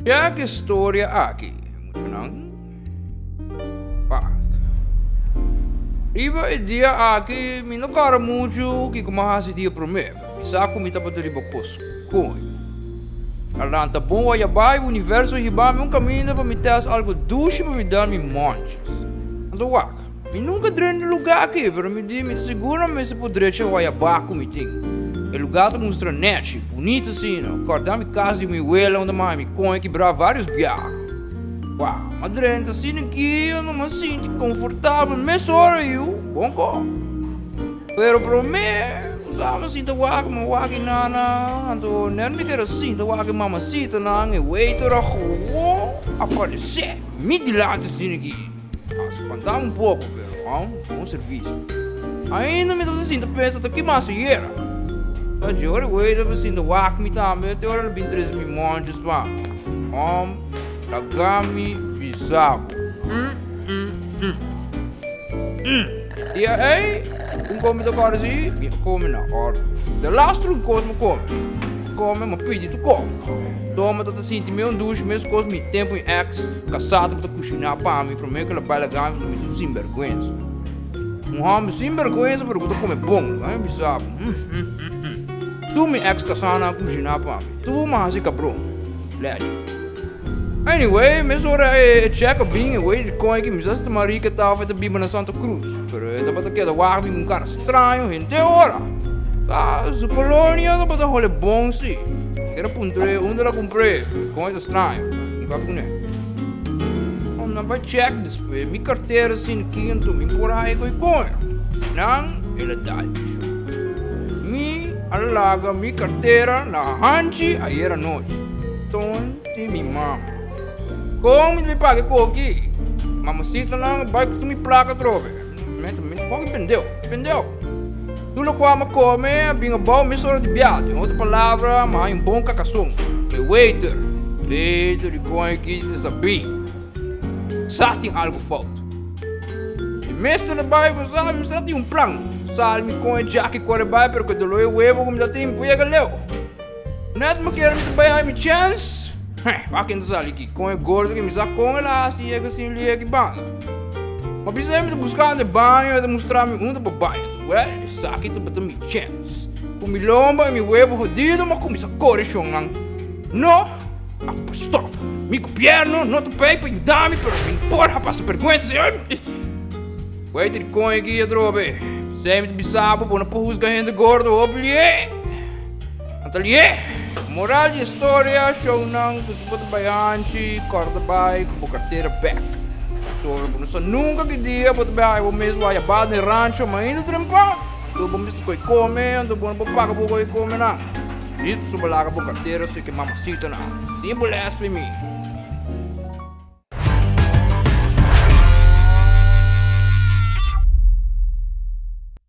Check e storia aki, muchanan. Pak. Riba e dia aki mi no kòrda muchu kiko mi a hasi dia promé, pero mi sa ku mi tabata riba kos koño. A lanta bon waya bai, universo hiba mi un kaminda pa mi tèst algu dushi pa mi dal mi mònches. Anto wak. Mi nunka drenta e lugá aki, pero mi di mi ta sigur nan mester por drecha e wayabá ku mi tin. E lugá ta mustra nèchi, bunita asina. Kòrda mi kas di mi wela unda mi haña mi koña kibrá vários biaha. Wou, m'a drenta asina aki, unda m'a sinti konfortabel mesora, yu. Bon ko. Pero promé, ku mi sinta wak, mi wak e nana, anto nèt mi keda sinta wak e mamasitanan, e waiter a gewoon aparesé mi dilanti asina aki. A spantá un poko, pero aun bon servisio. Ainda mi tabata sinta pensa ta ki mas ayera. Ta dje ora e waiter ta sinta wak mi tambe, te ora el a bin trese mi monchis pa mi. Om, laga mi bisa bo. Mm, mm, mm. Mm. Dia ei, un kome ta kòrda si, mi a kome na òrdu. De laster un kos mi kome. Kome, mi a pidi tur kos. Toma ta ta sinti mi un dushi meskos mi tempu mi ex kasá tabata kushiná pa mi promé ku el a bai laga mi pasobra mi ta un sinbèrgwensa. Un hòmber sinbèrgwensa pero ku ta kome bon, laga mi bisa bo. Tur mi ex kasánan a kushiná pa mi. Tur mi a hasi kabron. Lèchi. Anyway, mesora e check a bin e wey di koña ki mi sa si ta Marieke ta of e ta biba na Santa Cruz. Pero e tabata keda wak mi ku un kara straño henter ora. Sa, su kolonia tabata hole bon si. Mi keda puntr'é unda el a kumpr'é. Koña ta straño. Mi papia kuné. Om nan bai check despues. Mi kartera sin kintu mi por haña ku e koña. Nan el a dal mi sho. Mi a laga mi kartera na hanchi ayer anochi. Tonti mi mama. Kon mi ta paga e koki? Mamasitanan a bai ku tur mi plaka atrobe. Mi ta mi ta pendeu, pendeu. Tur lokual mi a kome a bin abou mesora di biaha. Den otro palabra, mi a haña un bon kakason. E waiter, waiter di kon aki ta sabí. Sa tin algu fout. Mi mester a bai ku sa, mi sa tin un plan. Sali mi kon e djaki kore bai pero ku e doló e webo ku mi ta tin por yega leu. Net mi kere mi ta bai haña mi chèns, heh, wak ken ta sali aki? Kon e gordo ki mi sa kon el a hasi yega sin lia aki banda. Ma bisa mi ta buskando e baño, e ta mustra mi unda pa baña. Wèl, esaki tabata mi chèns. Ku mi lomba i mi webo hodido mi a kuminsá kore shonnan. No a por stòp. Mi gobièrnu no ta bai pa yuda mi, pero mi no por a pasa bèrgwensa. Wèl, di kon aki atrobe? P'esei mi ta bisa bo, bo no por husga hende gordo hopi lié. Atelier! Moral di e storia, shownan ku si bo ta bai hanchi, kòrda bai ku bo kartera bèk. Pasobra bo no sa nunka ki dia bo ta bai haña bo mes wayabá den rancho mainda trempa. Anto bo mester koi kome, anto bo no por paga bo koi kome nan. Listo bo laga bo kartera te ke mamasitanan. Sin bo lès pa mi.